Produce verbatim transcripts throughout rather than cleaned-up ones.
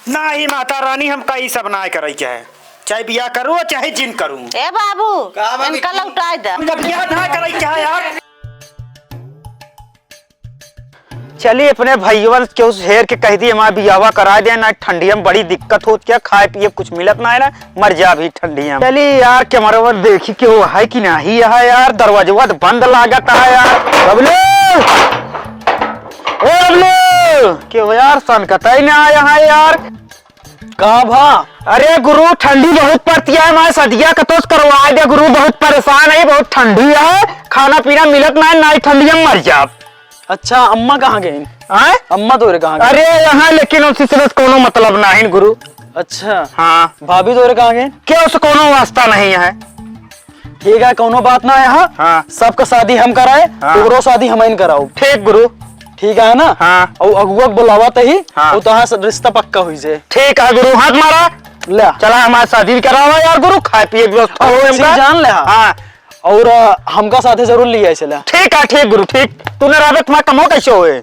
नाही माता रानी, हमका ई सब ना करे के है, चाहे बियाह करू चाहे जिन करू। ए बाबू, का बाबू इनका जी? लौटाए दे। हमका बियाह ना करे के है यार। चली अपने भइयवन के उस हेर के कह दी, हमारा बियाहवा करा दे ना, ठंडिया में बड़ी दिक्कत होत क्या, खाए पिए कुछ मिलत ना है ना, मर जा भी ठंडिया में। चली यार, कैमरा देखी के वो है कि नाही है यार, दरवाजवा तो बंद लागत है यार। बबलू, ए बबलू, के हो यार, सनकतई ना आया है यार। का भा? अरे गुरु, ठंडी बहुत पड़ती है, हमारे सदिया का तो करवा दे गुरु, बहुत परेशान है, बहुत ठंडी है, खाना पीना मिलत ना है, ना ही ठंडी में मर जाब। अच्छा, अम्मा कहाँ गईन? आय? अम्मा तोरे कहाँ गईन? अरे यहाँ, लेकिन उसी से बस कोनो मतलब ना है गुरु। अच्छा। हाँ। भाभी तोरे कहाँ गईन? क्या उससे कोनो वास्ता नहीं है? ठीक है, कौनो बात ना है। हाँ। हाँ। सबका शादी हम कराए, हाँ। तोहरो शादी हमइन कराओ। ठीक गुरु। ठीक है ना? हाँ। और अगुआ के बुलावा तही, हाँ। और तहाँ से रिश्ता पक्का हुई जे। ठीक है गुरु, हाथ मारा। ले। चला हमारे शादी भी करावा यार गुरु, खाए पिए की व्यवस्था हो हमका। जान ले, हाँ। हाँ। और, अ, हमका साथे जरूर लिया चला। ठीक है, ठीक गुरु, ठीक। तू न रहबे, तुम्हारा कमो कैसे होए?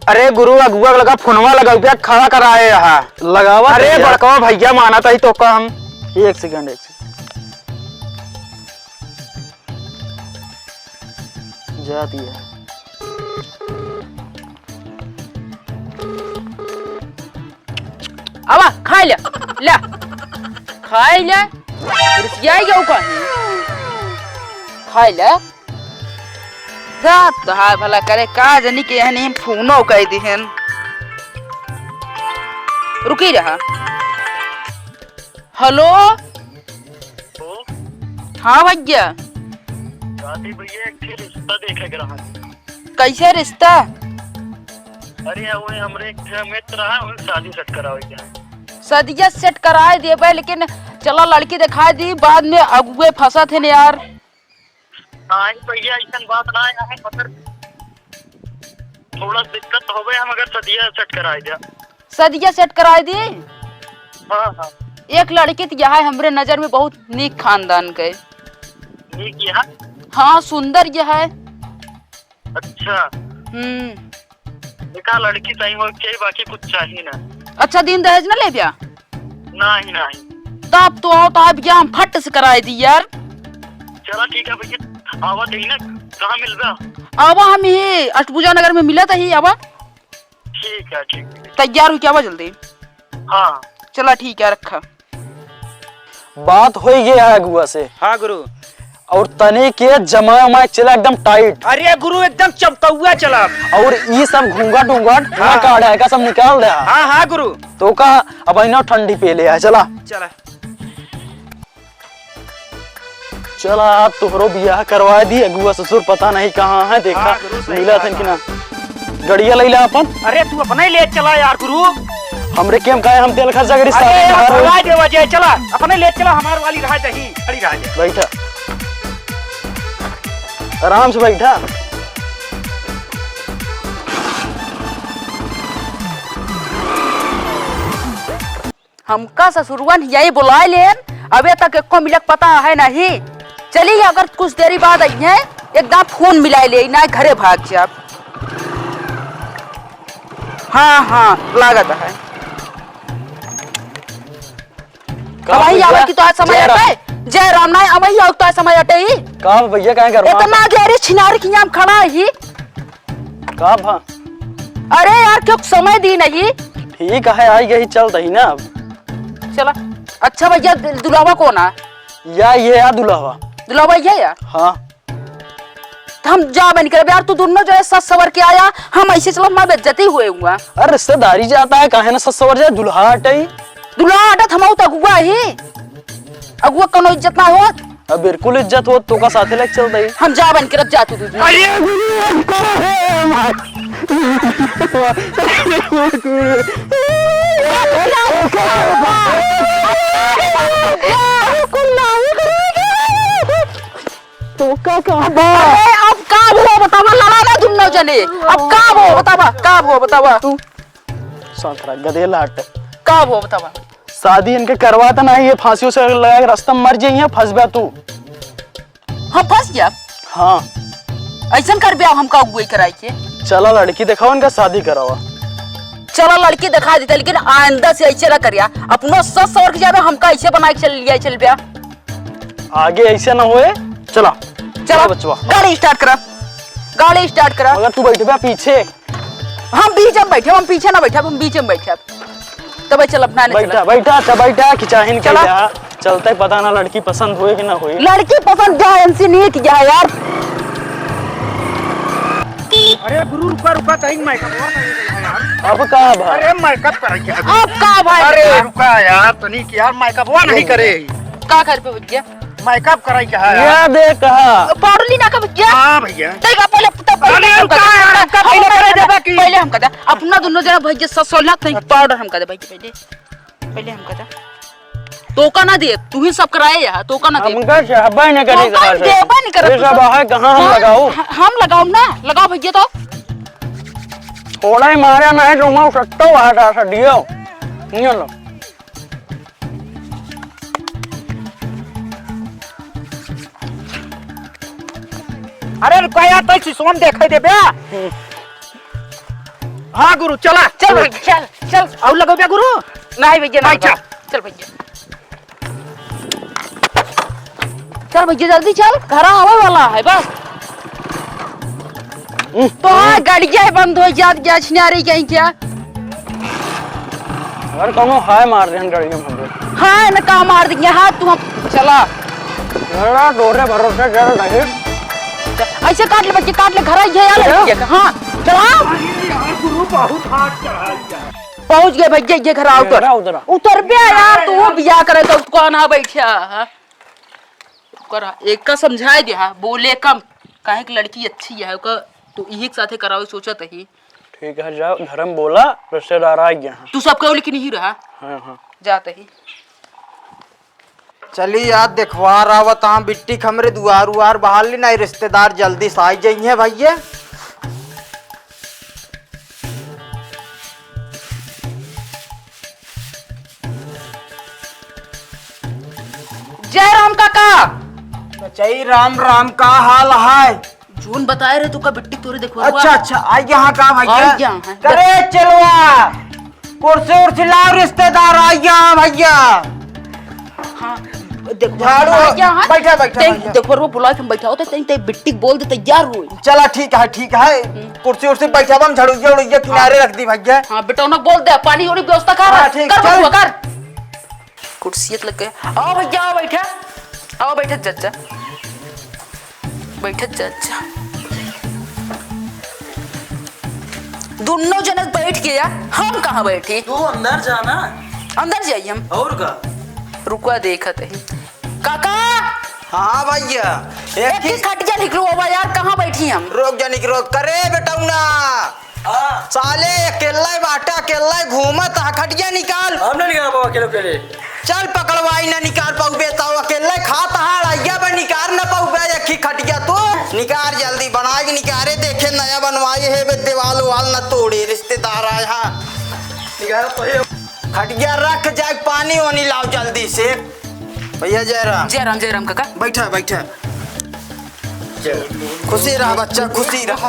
अरे गुरु, अगुआ लगा फोनवा लगा, रुपया खड़ा कराए यहाँ। लगावा अरे भैया। बड़कवा भैया माना तही तो का हम। एक सेकंड, एक सेकंड। जा दिया। आवा, खाइ ले, ले। खाइ ले। रिसियाई गयो कहीं। खाइ ले। रात तो हाय भला करे, का जनी के एहनी फोनो कइ दिहन। रुकी रहा। हेलो। हेलो। हाँ भैया। कहती भैया, एक ठे रिश्ता देखे के रहा। कैसे रिश्ता? अरे, वही हमरे एक ठे मित्र है, उनसे शादी सेट करावे के है। शादिया सेट कराए देबे, लेकिन चला लड़की दिखाए दी, बाद में अगुए फंसत है न यार। नहीं भैया, ऐसन बात ना है, मगर थोड़ा दिक्कत होबे, हम अगर सदिया सेट कराए दिया। सदिया सेट कराए दी? हाँ, हाँ। एक लड़की तो यह है हमरे नजर में बहुत नीक खानदान के। नीक यह है? हाँ, सुंदर यह है। अच्छा। हम्म। देखा, लड़की सही हो के, बाकी कुछ चाहिए ना। अच्छा, दिन दहेज ना ले दिया? नहीं, नहीं। तब तो आओ, तो अब क्या हम फट से कराए दी यार। चला ठीक है भैया, आवा तही ना, कहाँ मिलबा? आवा हम ही अष्टभुजा नगर में मिलत ही, आवा। ठीक है, ठीक है। तैयार हुई क्या आवा जल्दी? हाँ। चला ठीक है, रखा। बात होई गया है अगुआ से। हाँ गुरु। और तनी के जमा उमा चला एकदम टाइट। अरे गुरु एकदम चमकौआ चला। और ई सब घूंघट उंघट हाँ। ना काढ़ा है का, सब निकाल दे। हाँ, हाँ गुरु। तो का अब इन्हों ठंडी पे ले आए, चला। चला। चला, आज तोहरो बियाह करवा दी। अगुआ ससुर पता नहीं कहाँ है, देखा, हाँ, गुरु, सही मिला बात थे कि है। ना। गड़िया लैला अपन। अरे, तू अपने ले चला यार, गुरु। हमरे केम काहे हम तेल खर्चा करी, अरे, सारे यार, बाहर हो। भगा दे वजह, चला, अपने ले चला, हमार वाली रहा दही, खड़ी रहा दे। बैठा, आराम से बैठा। हमका ससुरुआ यही बुलाए लेन, अबे तक एको मिलक पता है नहीं। चली, अगर कुछ देरी बाद आई है, एकदम फोन मिलाए ले, ना घरे भाग जाब। हाँ, हाँ, लागत है। का अब वही भैया? आवे की तो आज समय जय राम। अटे। जय राम, ना, अब वही आवे तो आज समय अटे ही। का भैया, काहे घर में? इतना गहरी छिनारी की यहाँ खड़ा ही। का भा? अरे यार, क्यों समय दी नहीं? ठीक है, आई गई, चल दही ना अब। चला। अच्छा भैया, दु-, दुल्हवा कौन है? या ये या दुल्हवा। दुल्हवा ये या? हाँ। तो हम जा बन कर यार, तू दोनों जो है सस सवर के आया, हम ऐसे चलो हमारी बेइज्जती हुए हुआ। अरे रिश्तेदारी जाता है, काहे ना सस सवर जाए, दुल्हा हटाई। दुल्हा हटा, हम तो अगुआ ही। अगुआ कोनो इज्जत ना होत। अब बिल्कुल इज्जत होत, तोका साथे लेके चल दई। हम जा बन के रख जा तू दूध। अरे गुरु, अब का है हमार? तोका का बा? अरे अब का भो बतावा, लड़ा ना दुन्नो जने। अब का भो बतावा, का भो बतावा? तू शांत रह, गधे लाट। का भो बतावा? शादी इनके करवा त नाही, ये फांसियों से लगा के रास्ता में मर जाइए, फंस बा तू। हम फंस गया? हाँ। ऐसन कर बे, हमका अगुवाई कराई के। चला लड़की देखावा, इनका शादी करावा। चला लड़की देखा देते, लेकिन आइंदा से ऐसे ना करिया। अपनो सस सवर के जाबे, हमका ऐसे बना के चल लिया, चल बे। आगे ऐसे ना होए। चला। चला। चला बचवा। गाड़ी start करा। गाड़ी start करा। मगर तू बैठबे पीछे। हम बीच में बैठे, हम पीछे ना बैठे, हम बीच में बैठे। तब चल अपना ने बैठा, चला। बैठा, अच्छा बैठा, कि चाहे नहीं चला। कह चलते पता ना लड़की पसंद होए कि ना होए। लड़की पसंद जा, एमसी नहीं किया है यार। अरे गुरु, रुका, रुका, तनिक makeup हुआ नहीं है यार। अब का भाई? अरे makeup कराई क्या? अब का भाई? अरे रुका यार, तनिक यार, makeup हुआ नहीं करे। का कर पे भैया? Makeup कराई क्या है यार? ये दे कहा। पाउडर ली ना का भैया? हाँ भैया। देख, पहले, पहले अरे हम रुका कर दे। यार, रुका, पहले पहले करे देबा की? पहले हम कर दे। अपना दोनों जना भैया ससुर ना, तनिक पाउडर हम कर दे भैया पहले। पहले हम कदा। तोका ना दे, तू ही सब कराए यहाँ, तोका ना दे। हमका चाहबे न करे तोका तोहार से। देबे न करे ये तू सब सब। है, कहाँ हम हाँ, लगाओ? ह-, हम लगाओ ना, लगाओ भैया तो। थोड़ा ही मारे ना है, तो मैं सकता हूँ, हाथ आ दियो। नहीं लो। अरे रुका यार, तो सिसोन देखे देबे। हाँ गुरु, चला। चल भाई, चल, चल। और लगो बे गुरु? नहीं भैया, नहीं अच्छा। चल। चल भैया। चल भैया, जल्दी चल, घर आवे वाला है बस। तो हाँ, गड़िया है बंद हो जात, गया छिनारी कहीं क्या? अगर कोनो हाय मार देहन गड़िया में हमरे। हाय न का मार देंगे, हाँ तू हम चला। मेरा डोरे भरोसे चल नहीं। ऐसे काट ले बच्चे, काट ले, घर आई है यार, क्या? लड़की है, हाँ, चला। अरे यार, गुरु बहुत हाथ चढ़ा लिया। पहुँच गए भैया, ये घर आ, उतर। मेरा उतरा। उतर बे यार, तू बिया करे तो कौन है बैठा है? करा, एक का समझाए दे, हाँ, बोले कम, काहे कि लड़की अच्छी है, ओका तो इही के साथे करावे सोचत ही। ठीक है, जाओ, घर में बोला, रिश्तेदार आ गया है। तू सब कहो, लेकिन यही रहा। हाँ, हाँ। जात ही। चली यार, देखवार आवत हाँ, बिट्टी क हमरे दुआर उआर बहार ली, नहीं रिश्तेदार जल्दी से आई जाइए भैया। जय राम काका। जय राम राम, का हाल है? जौन बताए रहे तो का बिट्टी तोरे देखो अच्छा, अच्छा, आई यहाँ का भैया? आई यहाँ है। करे चलवा, कुर्सी उर्सी लाओ, रिश्तेदार आई यहाँ भैया। हाँ, देखो, झाड़ू, आ गया, हाँ। बैठा, बैठा, तें, बैठा। देखो, वो बुला के हम बैठा होते, तें, तें बिट्टी बोल दे, तैयार हो। चला, ठीक है, ठीक है। हम्म। कुर्सी उर्सी बैठा, हम झाड़ू, झाड़ू, ये किनारे हाँ। रख दी भैया। हाँ, बेटा, उन्हें बोल दे, पानी और व्यवस्था कर, हाँ, ठीक, कर, चल। बबुआ, कर। कुर्सियत लग गए। आओ भैया, आओ, बैठा। आओ, बैठा, चाचा। बैठत जा, जा। दुन्नो जनक बैठ गया, हम कहाँ बैठी? तू अंदर जा ना। अंदर जाई हम। और का? रुका, देखत ही। काका! हाँ भैया। एक एक ही ही खटिया निकलो बाबा यार, कहाँ बैठी हम? रोक जा, निक रोक। करे बेटौना। हाँ। साले अकेला ही बाटा, अकेला ही घूमत, हाँ, खटिया निकाल। हम ना निकाल पावा अकेले, अकेले। चल पकड़वाई ना निकार पाउबे, ताऊ अकेले खात हाड़, अइया बे निकार न पाउबे, एक ही खटिया तू। निकार जल्दी बनाई के निकारे, देखे नया बनवाई है बे, देवाल वाल न तोड़े, रिश्तेदार आए हाँ। निकार तो ये। खटिया रख जाए, पानी ओनी लाओ जल्दी से। भैया जयराम। जयराम, जयराम काका। बैठा, बैठा। खुशी रहा बच्चा, खुशी रहा।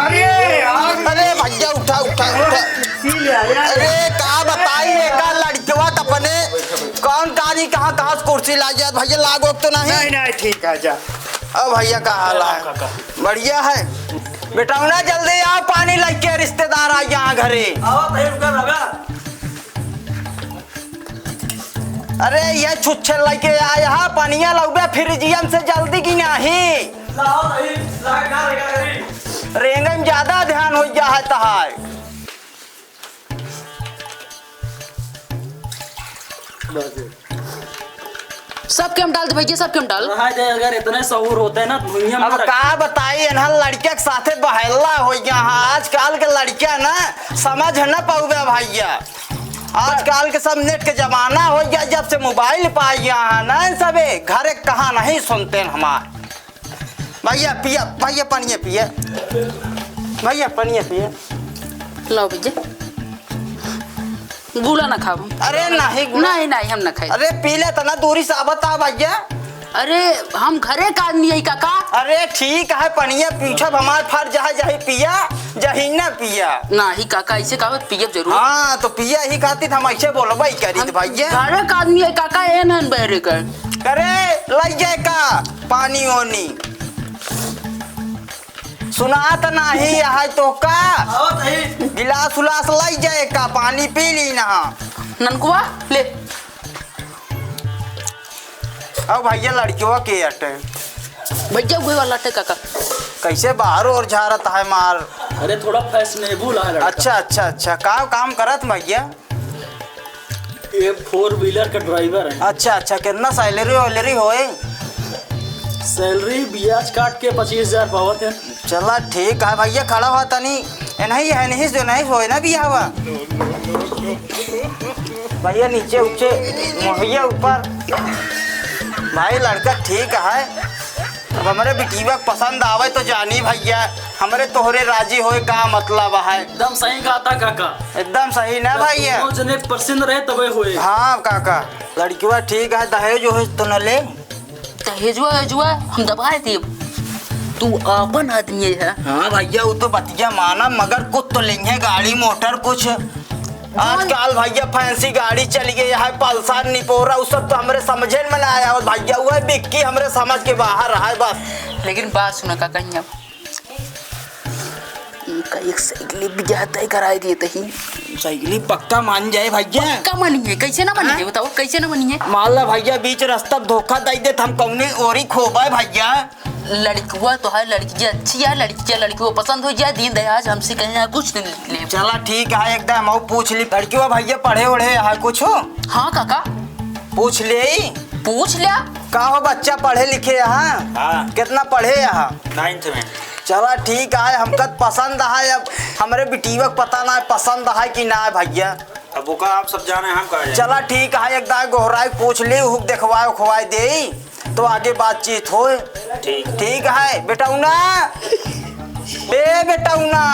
अरे यार। अरे भैया, उठा, उठा, उठा। अरे का बताई, एका लड़कवा त अपने कौन कानी कहाँ, कहाँ से कुर्सी ला जात भैया, लागो तो नहीं? नहीं, नहीं, ठीक है, जा। अब भैया का हाल है? बढ़िया है। बेटौना जल्दी आओ, पानी लेके रिश्तेदार आ यहाँ घरे। आओ, भाई, रुका, रुका। अरे, ये छुच्छे लइके आए हा, पनिया लउबे फ्रिजियम से जल्दी की नाही। लाओ नहीं, लाग ना लगा करी। रेंगे में ज्यादा ध्यान हो गया है तहार। सबके हम डाल दे भैया, सबके हम डाल। रहा जाए, अगर इतने सहूर होते ना, दुनिया में अब रख- का बताई, इन्हन लड़के के साथे बहेला हो गया। हाँ, आजकल के लड़के ना समझ न पाउबे भैया। आजकल के सब नेट के जमाना हो गया, जब से मोबाइल पाई गया है ना, सबे घरे कहा नहीं सुनते हैं हमार। भैया पिया, भैया पनिया पिया, भैया पनिया पिया। लो भैया, गुड़ा ना खाओ। अरे नहीं गुड़ा। नहीं, नहीं, हम ना खाई। अरे पी ले, तना दूरी से आवत आ भैया। अरे हम घरे का आदमी है काका। अरे ठीक है, पनिया पीछब हमार फर्ज है, जाही पिया। जही ना पिया। नाही काका, ऐसे कहा पियब जरूर। हाँ, तो पिया ही खातिर हम ऐसे बोलबे करी हम भैया। घरे का आदमी है काका, ए नन बहरे कर। करे, लई जाए का पानी ओनी। सुनात नाही है तो का? आओ सही। गिलास उलास लई जाए का, पानी पी ली ना। ननकुआ, ले। अब भैया लड़कियों के अटे। भैया उहे वाला अटे काका। कैसे बाहर और झारत है मार। अरे थोड़ा फैशनेबल है लड़का। अच्छा, अच्छा, अच्छा। का काम करत भैया? ये फोर व्हीलर का ड्राइवर है। अच्छा, अच्छा। कितना सैलरी वैलरी होए? सैलरी ब्याज काट के पच्चीस हजार पावत है। चला ठीक है भैया, खड़ा हुआ तनी। ए, नहीं है, नहीं जो नहीं होए ना बियाहवा। भैया नीचे उचे, भैया ऊपर। भाई लड़का ठीक है। अब हमरे बिटिया के पसंद आवे तो जानी भैया, हमरे तोहरे राजी होए का मतलब है। एकदम सही कहा था काका। एकदम सही ना भैया। दोनों जने पसंद रहे तबे होए। हाँ काका, लड़किया ठीक है, दहेज वहेज तो न ले। दहेजुआ वहेजुआ हम दबाए देब। तू आपन आदमी है। हाँ भैया, वो तो बतिया माना, मगर कुछ तो लेंगे, गाड़ी मोटर कुछ। आजकल भैया फैंसी गाड़ी चली गई है, पल्सर, निपोरा, उ सब तो हमरे समझे में ना आया। और भैया वो है बिक्की हमरे समझ के बाहर है बस। लेकिन बात सुना का कहीं अब। इनका एक साइकिल बियाह तय कराए देते ही। साइकिल पक्का मान जाए भैया। पक्का मानिए, कैसे ना मानिए हाँ? बताओ, कैसे ना मानिए? मान ला भैया बीच रास्ता धोखा दे दे, हम कौने ओरी खोबे भैया। लड़कुआ तो है, लड़की अच्छी है, लड़की लड़कुआ पसंद हो जाए, दिन दहेज हमसे कहीं यहाँ कुछ नहीं ले। चला ठीक है, एकदम आओ पूछ ली। लड़कुआ भैया पढ़े ओढ़े है कुछ? हाँ काका। पूछ ले। पूछ लिया। का हो बच्चा पढ़े लिखे यहाँ? हाँ। कितना पढ़े यहाँ? नाइन्थ में। चला ठीक है, हमका त पसंद है, अब हमरे बिटिया के पता ना है पसंद है कि ना है भैया। अब ओका आप सब जाने, हम का जाने। चला ठीक है, एक दाई गोहराई पूछ ली, हुक देखवाए उखवाए दे, तो आगे बातचीत होए। ठीक। ठीक है, बेटौना। ए बेटौना,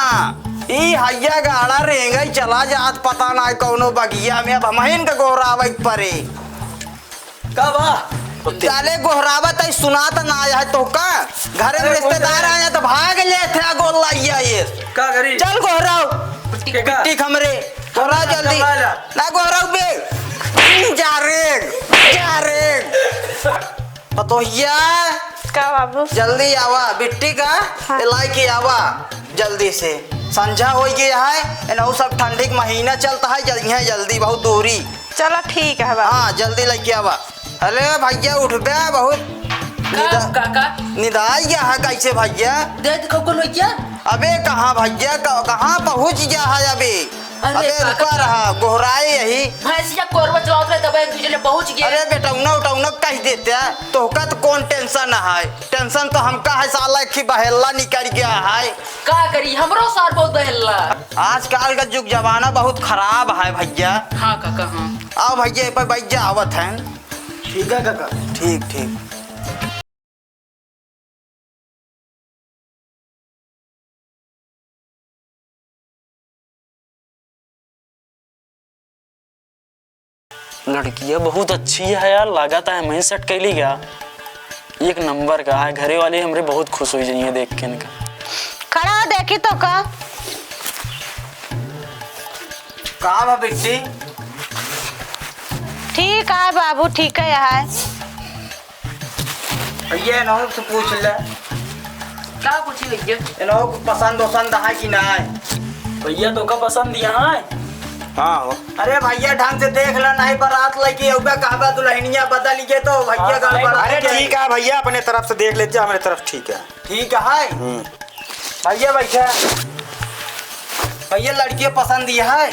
ई हैया गाड़ा रेंगई चला जात, पता ना कौनो बगिया में, अब हमहिन के गोहरावे के परे। का बा? जाले गोहरावत है, सुनात ना आया है तोहका? घरे में अरे, रिश्तेदार आया तो भाग ले थे, गोल लाइया ये। का करी? चल गोहराव। के का? बिट्टी हमरे। गोहराव जल्दी। का ला? ना गोहराव बे। जा रे, जा रे। पतोहिया। का बाबू? जल्दी आवा, बिट्टी का हाँ। इलाई के आवा जल्दी से। संझा हो गया है, एनहु सब ठंडी के महीना चलता है, जल्दी है, जल्दी बहुत दूरी। चला ठीक है बाबू। हाँ, जल्दी लेके आवा। अरे भैया उठबे बहुत का, निदा-, का, का? निदाई गया है कैसे भैया? दे दे, कौन भैया? अबे कहाँ भैया, क-, कहाँ पहुँच गया है अबे? अरे अबे का, रुका का? रहा, गोहराए यही। भैंसिया कोरवा चलावत रहे, तब एक दूसरे पहुँच गए। अरे बेटौना उटौना कह देते, तोहका तो कौन टेंशन है? टेंशन तो हमका है, साला एक ही बहेला निकल गया है। का करी, हमरो सार बहुत बहेला। आजकल का जुग जमाना बहुत खराब है भैया। हाँ काका, हाँ। आओ भैया, ए पर बैठ जा, आवत हैं। ठीक है काका। ठीक, ठीक। लड़किया बहुत अच्छी है यार, लागत है हमहीं set कैली का। एक नंबर का है, घरे वाले हमरे बहुत खुश होइ जाइहैं देख के इनका। खड़ा हो, देखी तो का। का बा बिट्टी? ठीक है बाबू, ठीक है, है। भैया, इनहू से पूछ ले। का पूछी भैया? इनहू को पसंद वसंद है कि नाहीं? भैया, तोका पसंद यहाँ है? हाँ हो। अरे भैया, ढंग से देख ले, नाहीं बारात लइके अउबे कहबा दुल्हनिया बदल के तो भैया हाँ, गड़बड़ा अरे के। ठीक है भैया, अपने तरफ से देख लेते, हमरे तरफ ठीक है। ठीक है। हम्म। भैया बैठा। भैया लड़किया पसंद ही है।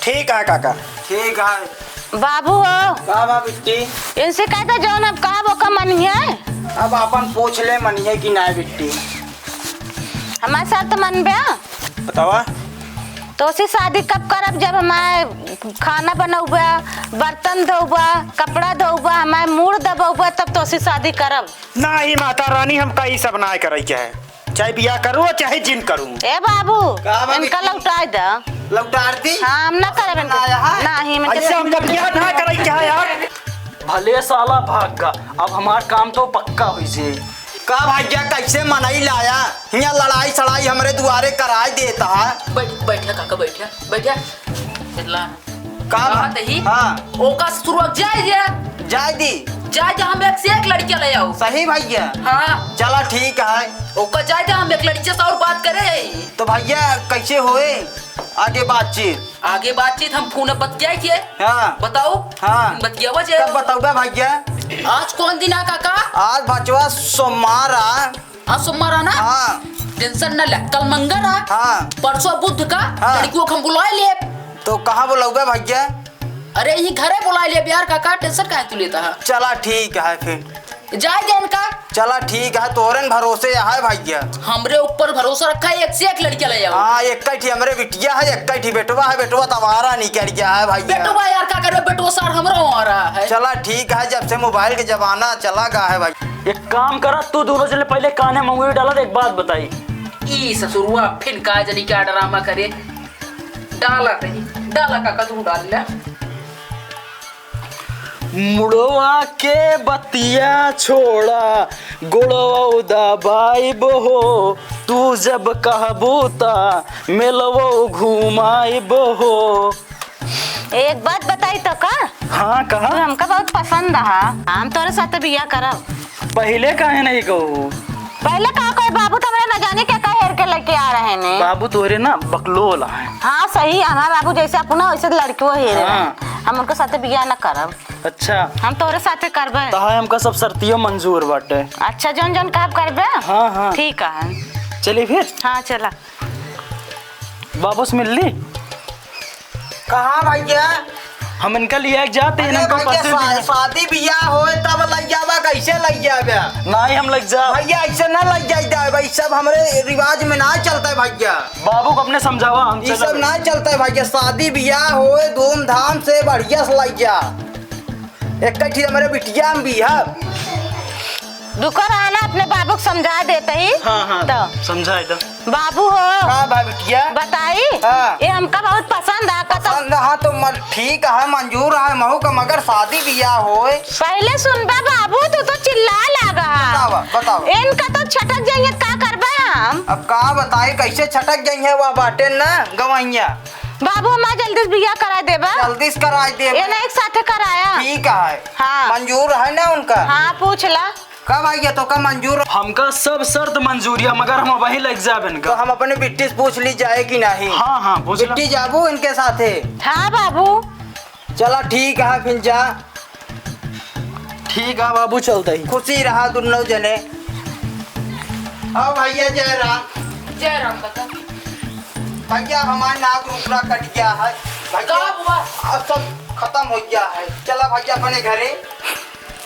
ठीक है काका। ठीक है। बाबू हो। का बा बिट्टी? इनसे कहता जौन अब का बोका मनिहे? अब आपन पूछ ले मनिहे कि नाहीं बिट्टी। हमार शर्त मनबे? बतावा। तोसी शादी कब करब जब हमार खाना बनउबा, बर्तन धउबा, कपड़ा धउबा, हमार मूड़ दबउबा तब तोसी शादी करब। नाहीं माता रानी, हमका ई सब नाहीं करइ के है, चाहे बियाह करू चाहे जिन करू। ए बाबू, का बाबू? इनका लौटाइ द। लौटार दी? हाँ, हम ना करब इनका। ना, यहाँ? नाहीं, हम इनके अच्छा, हमका बियाह ना करइ के है यार। भले साला भाग गा, अब हमार काम तो पक्का होइ जे। का भैया, कैसे मनई लाया? हियाँ लड़ाई सड़ाई हमरे दुआरे कराए देता है। बैठ, बैठा काका, बैठा, बैठा। चिल्ला। का कहा भा-, तही? हाँ। ओका ससुरवा जाए दे। जाए दी। जाए दे, हम एक से एक लड़किया ले आओ। सही भैया। हाँ। चला ठीक है। ओका जाए दे, हम एक लड़किया से और बात करे आई। तो भैया कैसे होए आगे बातचीत? आगे बातचीत हम फोन बतियाई के। हाँ। बताओ। हाँ। बतियावा जे। कब बताऊबा भैया? आज कौन दिन आ काका? आज बचवा सोमवार आ। आज सोमवार आ ना? हाँ। Tension न ले, कल मंगर आ। हाँ। परसों बुध का हाँ। लड़कियों को हम बुलाए लिए। तो कहाँ बुलाऊबा भैया? अरे यही घरे बुलाए लिए बिहार काका, tension काहे तू लेता है? चला ठीक है फिर। जाए दे इनका। चला ठीक है, तोहरे न भरोसे है भैया। हमरे ऊपर भरोसा रखा है, एक से एक लड़किया ले आओ। हाँ, एक ही हमरे बिटिया है, एक ही बेटवा है, बेटवा तो आवारा निकल गया है भैया। बेटवा यार का करे, बेटवा सार हमरो आ रहा है। चला ठीक है, जब से mobile के जमाना चला गया है भाई। एक काम करा, तू दोनों चले पहले काने में उंगली डाला, एक बात बताई। ई ससुरुआ फिन का जनी क्या drama करे, डाला नहीं, डाला काका तू डाल ले। मुड़वा के बतिया छोड़ा, गोड़वा दबाइब हो, तू जब कहबू ता मेलवो घुमाइब हो। एक बात बताई तो का? हाँ, कहा। तू हमका बहुत पसंद हा, हम तोरे साथे बियाह करब। पहिले काहे नहीं कहू? पहिले का कहे, बाबू तो हमरे न जाने क्या का हेर के लेके आ रहे ने। बाबू तोहरे ना बकलोल हैं। हाँ सही, हमार बाबू जैसे अपना वैसे लड़कियों हेरे हाँ। रहे। हम उनके साथे बियाह न करब। अच्छा। हम तोहरे साथे करबे। तहां हमका सब शर्तियों मंजूर बाटे। अच्छा, जौन जौन कहब करबे। हाँ, हाँ। ठीक है। चलिए फिर। हाँ, चला। बाबू से मिल ली। कहाँ भैया? हम इनका लिए एक जाते हैं, अरे इनको भैया, पसंद शा-, नहीं। शादी बियाह होए तब लग जाबा, कैसे लग जाबा? नहीं, हम लग जाब। भैया, ऐसे ना लग जाए, भाई, सब हमरे रिवाज में ना चलता है भैया। बाबू को अपने समझावा, हम ये चल सब रहे। ना चलता है भैया, शादी बियाह होए धूमधाम से बढ़िया से लग जा। एक ठे हमरे बिटिया में भी है। रुको रहा ना, अपने बाबू को समझा देते ही। हाँ, हाँ, तो। समझाए दो। बाबू हो। का बा बिटिया? बताई? हाँ। ये हमका बहुत पसंद आ, कतो पसंद, हाँ, तो मन ठीक है, मंजूर है, महू का, मगर शादी बियाह होए। पहले सुनबा बाबू, तू तो चिल्लाए लागा। बतावा, बतावा। इनका तो छटक जाइए, का करबा हम? अब का बताई, कैसे छटक जाइए, वह बाटे ना गवैया। बाबू, हमार जल्दी से बियाह कराए देबा। जल्दी से कराए देबा। ये ना एक साथे कराया। ठीक है। हाँ। मंजूर है ना उनका? हाँ, पूछ ला। का भैया, तो का मंजूर? हमका सब शर्त मंजूर है, मगर हम वहीं लग जाबे इनका। तो हम अपने बिट्टी से पूछ ली जाए कि नहीं? हाँ, हाँ, पूछ ला। बिट्टी, जाबू इनके साथे? हाँ बाबू। चला ठीक है, फिर जा। ठीक है बाबू, चलते ही। खुशी रहा दुनों जने। आओ भैया, जय राम। जय राम काका। भैया, हमार नाक नुकरा कट गया है। भैया, का हुआ? अब सब खत्म हो गया है। चला भैया अपने घरे।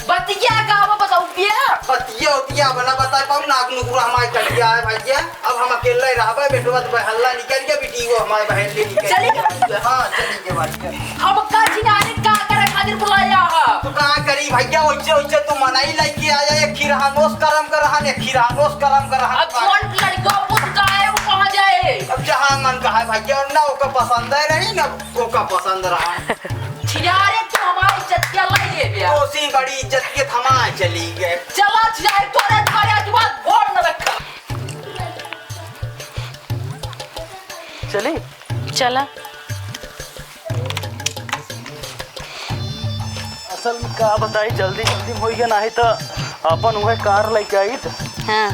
बतिया का बा, बताऊ भैया। बतिया उतिया बना बताए पाऊ, नाक नुकरा हमार कट गया है भैया। अब हम अकेले रहबे, बेटवा तो हल्ला निकल गया, बेटी वो हमार बहन ले निकल चली गया। गया। हाँ, चली गया भैया। हम का छिनारे का करे खातिर बुलाया है? तो का करी भैया, वैसे वैसे तू मनई लइके आया, एक खिरहानोस करम कर रहा, एक खिरहानोस करम कर रहा। अब कौन लड़का पुत का है, वो कहाँ जाए? अब जहाँ मन कहा है भैया, ना ओका पसंद है रही, ना ओका पसंद रहा। छिनारे, तू हमारी इज्जत के लाई ले गया। ओसी बड़ी इज्जत के थमा चली गए। चला छिनारे, तोरे थारे आज बात बोल न रखा। चली? चला। असल में का बताई, जल्दी जल्दी में होई गया, नाही तो अपन उहे कार लेके आई तो हाँ।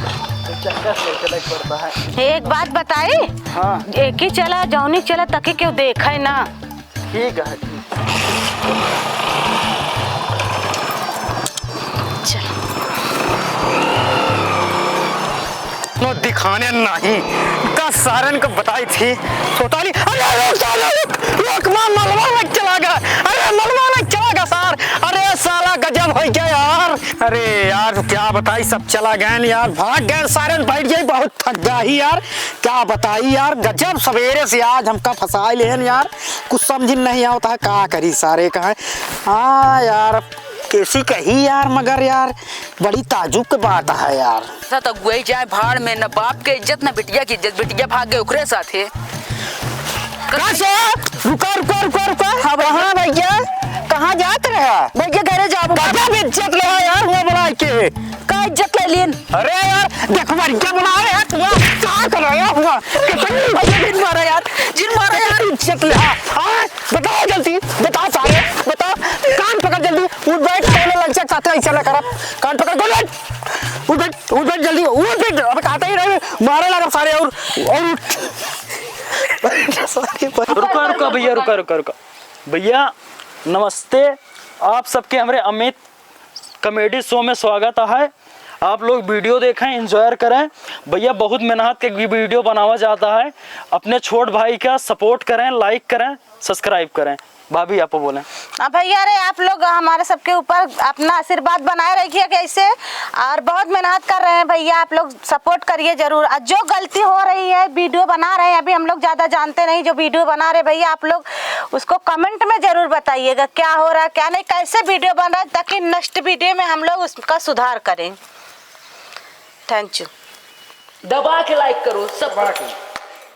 तो चक्कर से चले पड़ता है। एक बात बताई? हाँ। एक ही चला, जौनी चला, ताकि केहू देखे ना। ठीक है, ठीक। चल। नो दिखाने नहीं, का सारन को बताई थी। सोताली, अरे रुक साला, रुक, रुक, माँ मलबा में चला गया। अरे मलबा में चला गया सार। अरे साला गजब हो गया यार। अरे यार, क्या बताई, सब चला गए यार, भाग गए सारन, बैठ गए, बहुत थक गया ही यार। क्या बताई यार, गजब सवेरे से आज हमका फंसाए लेहन यार, कुछ समझ में नहीं आवता है, का करी सारे का है। हाँ यार, अब कैसी कही यार, मगर यार, बड़ी ताजुब के बात है यार। साथ अगुवाई जाए भाड़ में, न बाप के इज्जत, न बिटिया की इज्जत, बिटिया भाग गए ओकरे साथे। का से? रुका, रुका, रुका, रुका। हाँ भैया। कहाँ भैया? कहाँ जात रहा? भैया घरे जाबो। गजब इज्जत लेहा यार, हुआ बुला के। का इज्जत ले लेन। अरे यार, देख मार, क्या बना रहे हैं तुम? क्या कर रहे हो? कितनी भैया जिन मारा यार, जिन मारा यार, इज्जत ले। हाँ, हाँ, बताओ जल्दी, बताओ सारे, बताओ। कान पकड़ जल्दी, उठ बैठ, कौन लग सकता था, ऐसा ना करब। कान पकड़, उठ बैठ, उठ बैठ, उठ बैठ जल्दी, उठ बैठ। अब कहते ही रहे, मारे लगा सारे और, और उठ। रुका, रुका भैया, रुका, रुका, रुका। भैया, नमस्ते। आप सबके हमरे अमित कॉमेडी शो में स्वागत है। आप लोग वीडियो देखें, एंजॉय करें। भैया, बहुत मेहनत के वी-, वीडियो बनावा जाता है। अपने छोट भाई का सपोर्ट करें, लाइक करें, सब्सक्राइब करें। भाभी, आप बोलें। हाँ भैया, अरे आप लोग हमारे सबके ऊपर अपना आशीर्वाद बनाए रखिए कैसे, और बहुत मेहनत कर रहे हैं भैया, आप लोग सपोर्ट करिए जरूर। और जो गलती हो रही है, वीडियो बना रहे हैं, अभी हम लोग ज़्यादा जानते नहीं, जो वीडियो बना रहे भैया, आप लोग उसको कमेंट में जरूर बताइएगा क्या हो रहा है, क्या नहीं, कैसे वीडियो बन रहा है, ताकि नेक्स्ट वीडियो में हम लोग उसका सुधार करें। थैंक यू। दबा के लाइक करो सब।